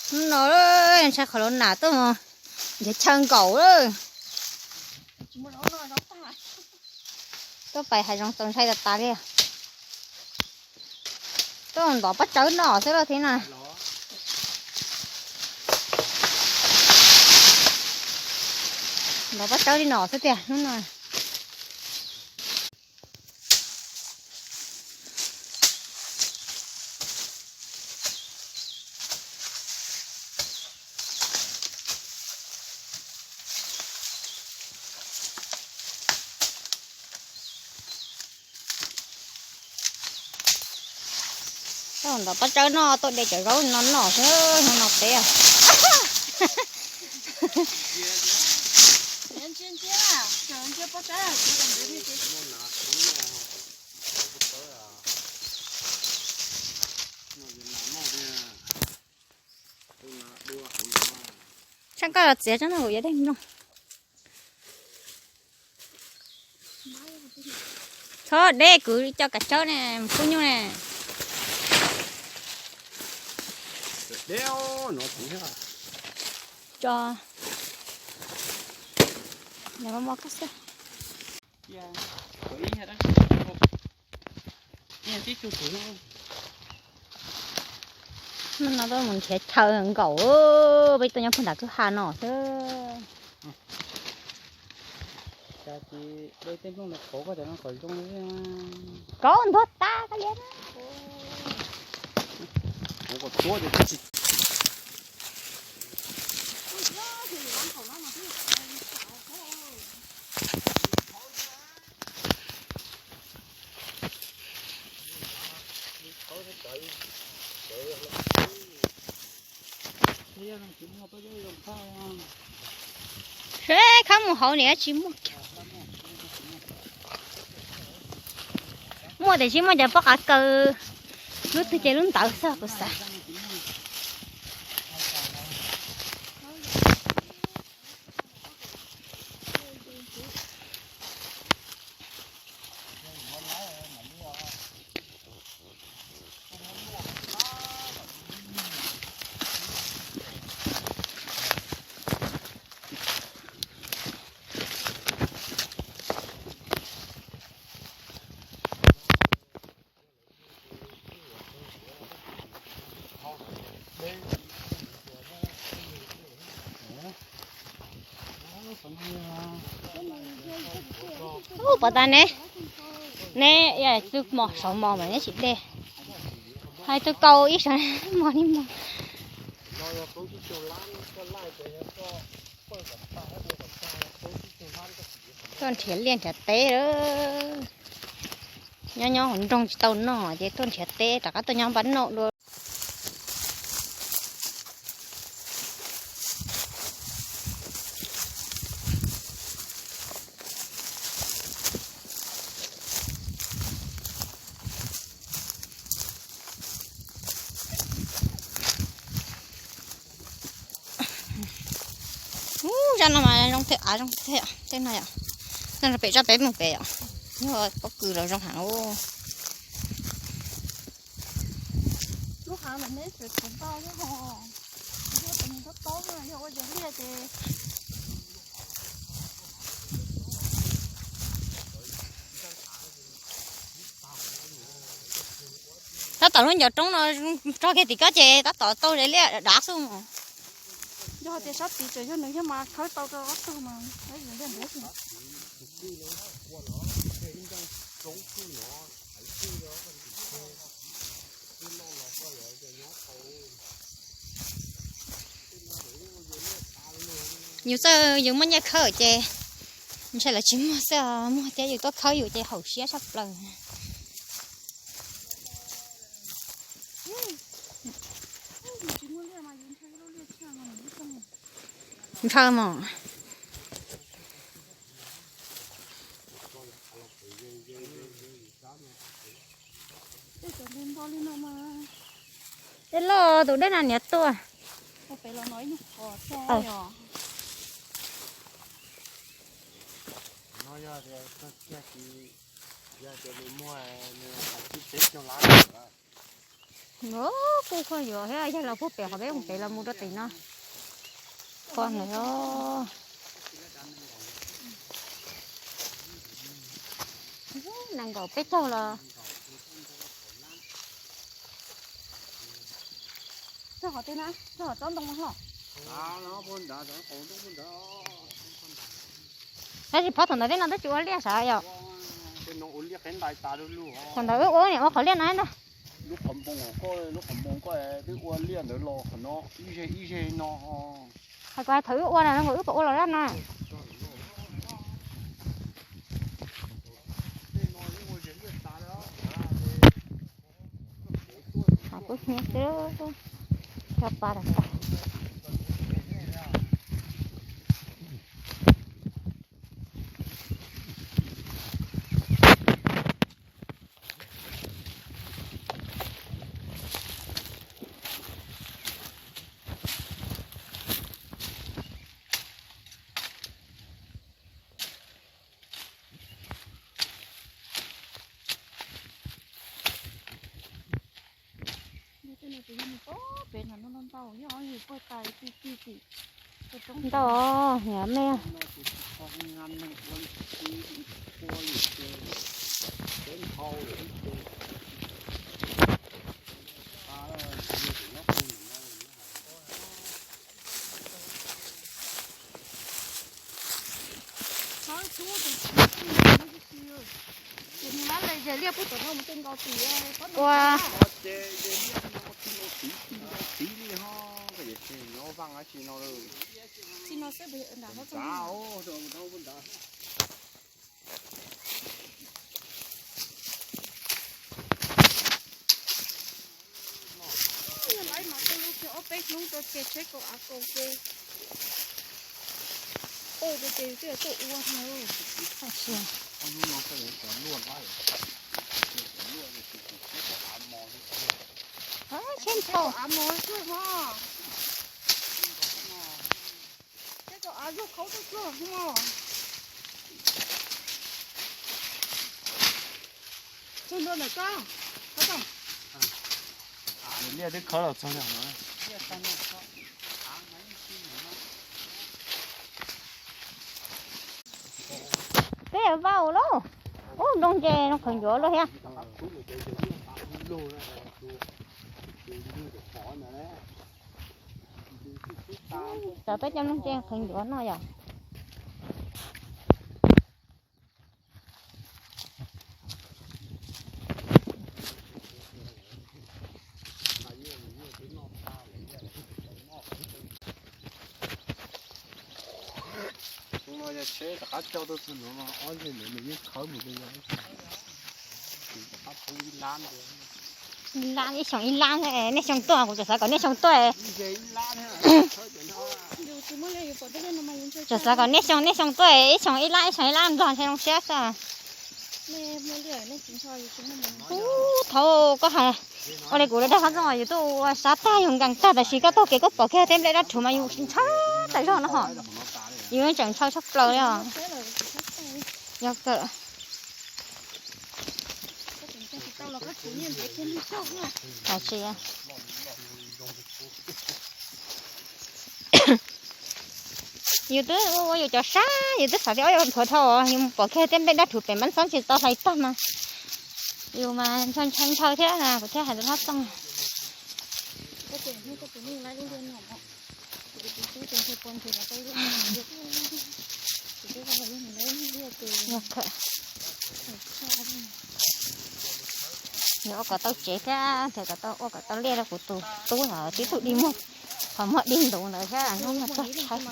Hnub no ntshai qhov laus nam tuaj mus nrhiav chaw nkaum lawm. Tuaj pais hav zoov txaus ntshai tas tas li. Tuaj ntov pob tsawb noj xwb lauj thiab na. Ntov pob tsawb li no xwb tiag hnub no. Tau ntov pob tsawb noj, tuaj de cov zaub no noj xwb, hnub no peb. Tsam koj los txiav tsob no kuv yuav dej nplooj. Txhob deb, kuv coj kav tsawb ne, kub nyuj ne. Tso. Nws mos mos koj xwb. Hnub no tuaj mus nrhiav chaw nkaum, peb tuaj nyob puag nram kwj ha no xwb. Kauv ntuag tas koj liam na. Seb khawb mus hauv niam tsis muaj. Muaj tiam sis muaj cov pob qav kaws, lub twg ces lub ntawd xwb kuv xav. Ub, pov tas ne, neb tus mos saum mos mas neb tsis de, hais tus kaus ib sawv mos li mos. Tuaj nrhiav liaj nrhiav teb lawm. Nyob nyob hauv nroog tsis tau noj ces tuaj nrhiav teb rov qab tuaj nyob npab noj dua. Ub, zaj no mas zoo thiab, av zoo thiab tej no yom. Nyob rau pem zaj peb mus pem yom, yog pob kws los zoo heev ub. Lub hav mas neb tseem tau ntau thiab ho, yog tus mus taub taub yog ua yog liaj ces. Tab tom lub ncov roob no tso kiag tim koj ces tab tom tau ze liaj dav xwb. Yog tias sab tid tseem yog nws thiab mas khawb tau rau ob tug mas. Yus txawj yus muaj nyiaj khawb ces ntshai lawv tsis muag xwb os, muag thiab yus tuaj khawb yus ces haum siab tshaj plaws. Ntshaw mos. Dej loj tus dej no niam tuaj. Kuj khuaj yuav thiab, yog los puag pem qhov peb mus pem los mus rau tim no. Khuaj ntawd. Nees nkaum peb caug los. Txog qhov twg na? Txog qhov tsob ntoo no los? Tab sis phob thaum ntawd tej no twb tsis ua liaj sav yom? Thaum ntawd wb ua niam ua qhov liaj no ntag. Lub qhov npoo koj, lub qhov npoo koj twb ua liaj ntawd los qhov no ib zeg ib zeg no. Hais kuv hais thaum wb ua na, wb puas ua los zaj no? Kuv hnyiab xwb, cov pa tas tas. Ntau, niam me. Ua. Yog lawv mas tej lub kiag ob peb hnub rau ces tsheb kaum av kaus ces, ces twb tuaj ua no. Tsheb nthau av mos xwb ho. Tsheb kaum av zuaj khaub tuaj tsuag ho. Tsuag ntua ntawm koj, koj tau. Liaj twb khawb los txog li no. Peb yuav vau lauj. Ub, nplooj ntse no qhwv ncuav luaj thiab. Cov peb cov nplooj ntse qhwv ncuav no yom. Tus no yog tsheb rov qab coj tuaj txog nuav no, ob ntseg ntawd nws yeej khawb mus li yog ib lab, ib xyoo ib lab, nej xyoo tuaj kuv tseem xav kom nej xyoo tuaj. Tseem xav kom nej xyoo nej xyoo tuaj, ib xyoo ib lab ib xyoo ib lab nplog ntshe zoo siab xwb. Ub, thaum koj hais ua li kuv los dag qhov ntxoog yus tuaj ua sab tag yus nkees tag, tab sis koj taug kev koj pom kiag tej nplej dab rhuv mas yus ntshaw tawm zog no ho. Yus tseem ntshaw tshaj plaws li os. Yog kawm. Tab sis yus twb ua yus cov sab, yus twb xav tias ob yus thuav dhau, yus mus pom kiag tej nplej dab rhuv pem mab xob tsis tau hlais tag mas yus mas ntshaw ntshaw ntshaw thiab na, kuv thiaj hais rau Hlob Tooj. Yog ua kom tau tsev thiab, thiaj kom tau ua kom tau liaj rau kuv tus tub no, tib tug dig muag, qhov muag dig ntuv ntawd thiab hnub no tuag tshaib.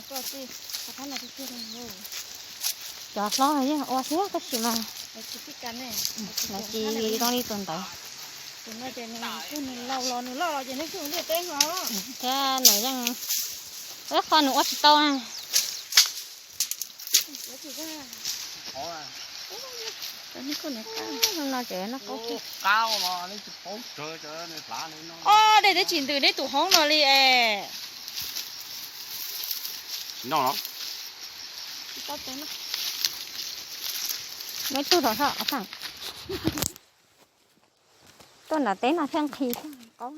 Cov hlob no yeej ua thiab tab sis mas lawv tsis zoo li tus ntawd. Thiab nws yeej, ib qho nws ua tsis tau na. No ces no qab, dej twb tsis ntws neb tus hoob no li es. Muaj ib tug tod, tuaj nram teb no thiaj nqhis. Qaub,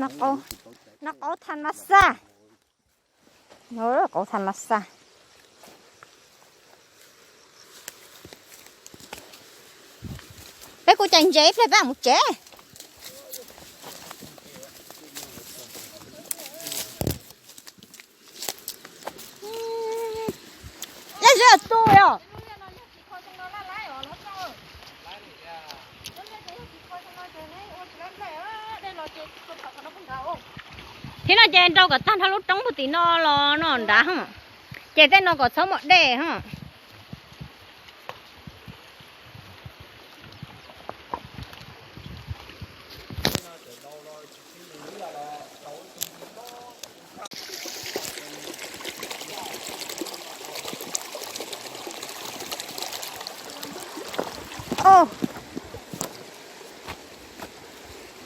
noj qaub, noj qaub tham mas xaj, qaub tham mas xaj. Peb kuj cais ntses ib pliag peb mam mus tsev. Yog zeb tu yog. Thiab no ces nrau kom tag nrho lub roob puag tim no los no nrad, ces tej no kom txhob muaj dej.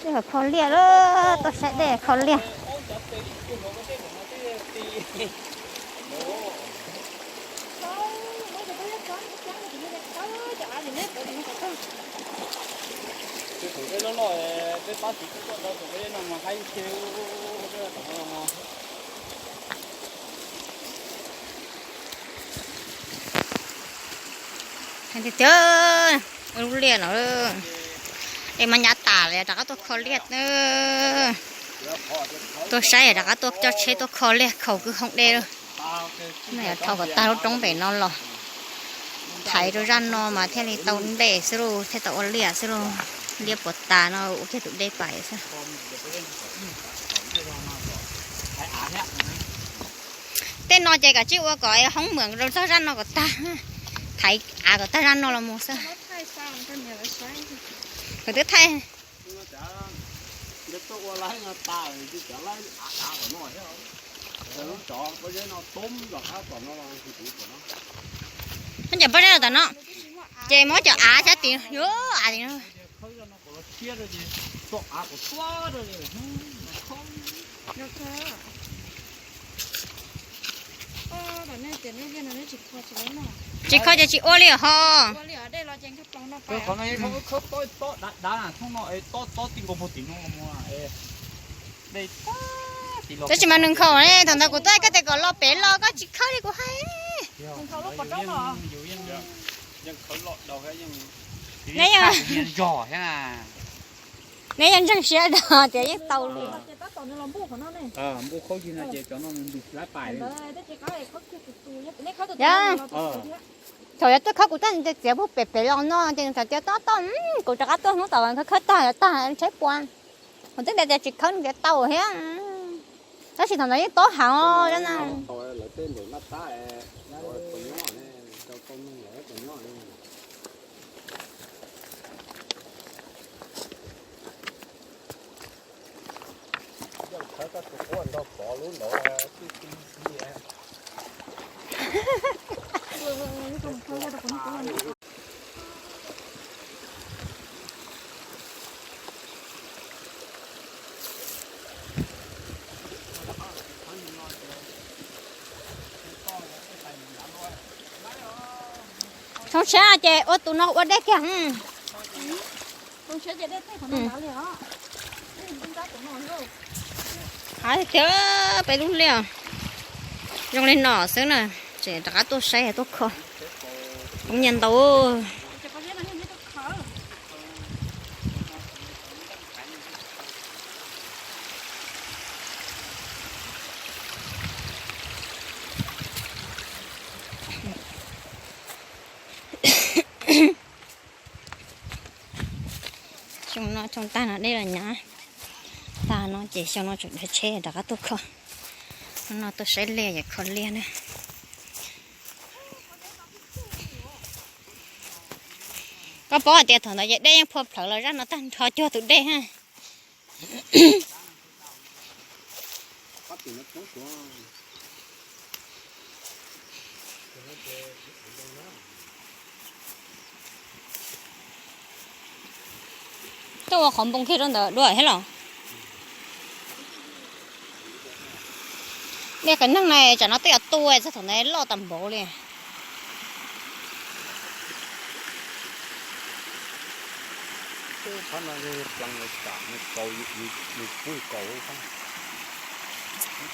Dej kho liaj lawm, tuaj saib dej kho liaj. Tiag tiag, lub liaj no es mas nyav tas lawm, rov qab tuaj kho liaj. Tuaj saib rov qab tuaj coj tsheb tuaj kho liaj khaus kwj hoob dej lawm. Yog dhau kom tag lub roob pem no los thaiv rau zaj no mas thiaj li tau dej xwb lauj, thiaj tau ua liaj xwb lauj. Liaj puas tas no ua kiag tus dej pais xwb. Tej no ces kom tsij ua kom hoob mem rau txog zaj no kom tag, thaiv av kom tag zaj no los mus xwb. Kuv twb thaij. Cov pob zeb no tom no, ces muab cov av sab tid yuav av tid no. Tsis kho ces tsis ua li ho. Tab sis mas nws nkhaus ne, thaum ntawd kuv tuaj koj tias kom los pem los koj tsis khawb li kuv hais. Neb yeej, neb yeej ntseeg siab tias yeej tau li. Yog, thaum yog tuaj khawb kuv tuaj nws tias txiav puag pem pem los no ces nws txawm tias tau tau, kuv rov qab tuaj hnub tom khawb tag tag tsheb puas. Kuv twb tias tsis khawb nws tias tau thiab. Tab sis thaum ntawd yeej tob heev na. Tshoob siab ces ua tus no ua dej kiag. Hav tiag, peb lub liaj zoo li no xwb na, tseem rov qab tuaj saib tuaj kho. Koob nyiaj ntau. Xyoo no tsoo tag no dej los nyav tag no ces xyoo no tseem dhawv tsheb rov qab tuaj kho. Hnub no tuaj saib liaj yom, kho liaj na. Koj paub hais tias thaum ntawd ces dej yeej phua plhawv los zaj no tag nrho cuag tus dej ha. Tuaj ua qhov npoo kiag rau ntawd dua thiab los? Dej qias neeg na, tsam no twb yuav tu txog thaum ntawd loj tas npaum li. Phab no pleev los tsam nws kaus, nws kuj kaus. Nws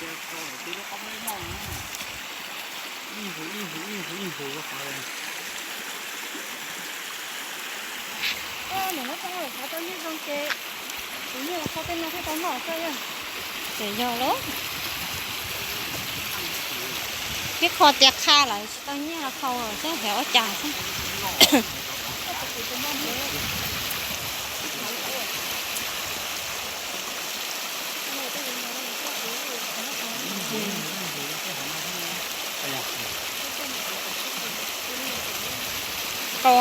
muab tau qhov tau nyiaj zoo ces kuv nyiaj los kho tej no thiaj tau noj xwb. Ces yog lawm, ib qho tias qha lawm tsis tau nyiaj los kho xwb, yog ua cas xwb. Qau.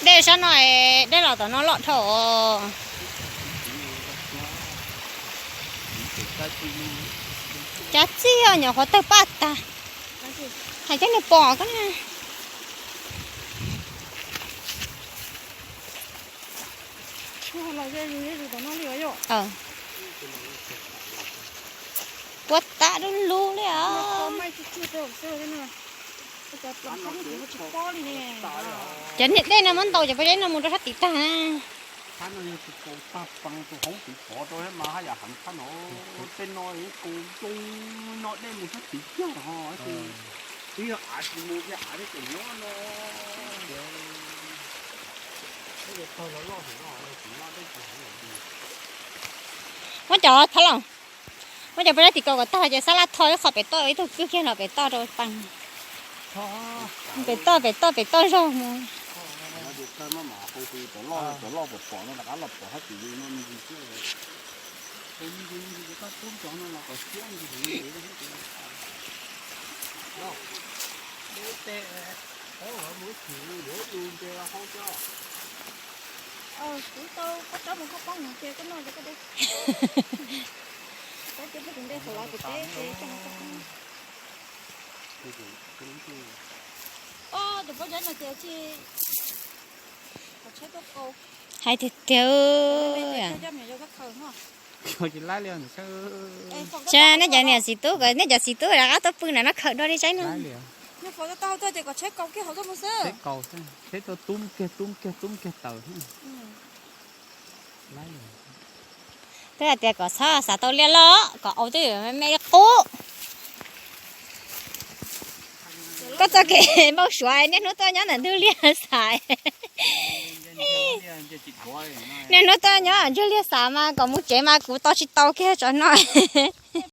Dej sab no, dej los tom no loj dhau. Cav txig os, nyuam qhuav tawg paj tag. Hais cov niag pom koj na. Puab tag lub lub li os. Cov niag dej no muab ntaus cov pob zeb no mus rau sab tim tag na. Phab no yog tsis kaus tag pees tus hoob tiv phov rau mas haj yam heev phab no. Tej no kaus zoo no dej mus sab tid kiag ho. Twb yog av tsis mus thiab av thiab ces nyob no. Muab cov thav los, muab cov pob zeb tim kaus kom tag ces xab laj tho ib qho pem toj, ib tug kwj kiag no pem toj rau pees. Pem toj, pem toj, pem toj zog mus. Kuv tau koj tsob mus koj poob no ces koj noj ces koj de. Koj cia peb tus nte saum los ces peb ces koj mus koj poob. Ob, tus pob zeb no ces tsis, kom tsheb tuaj kaus. Hais tiag tiag. Tsis laib li. Saib nej cov niam txiv tub, nej cov txiv tub rov qab tuaj pw na, no khaws dua li saib no. Twb hais tias kom txhob xav tau liaj loj, kom au twb me me li qub. Koj txoj kev npau suav niaj hnub tuaj nyob ntawm ntug liaj xav. Niaj hnub tuaj nyob ntug liaj xav mas kom mus tsev mas kuv tau tsis tau kiag tsam no.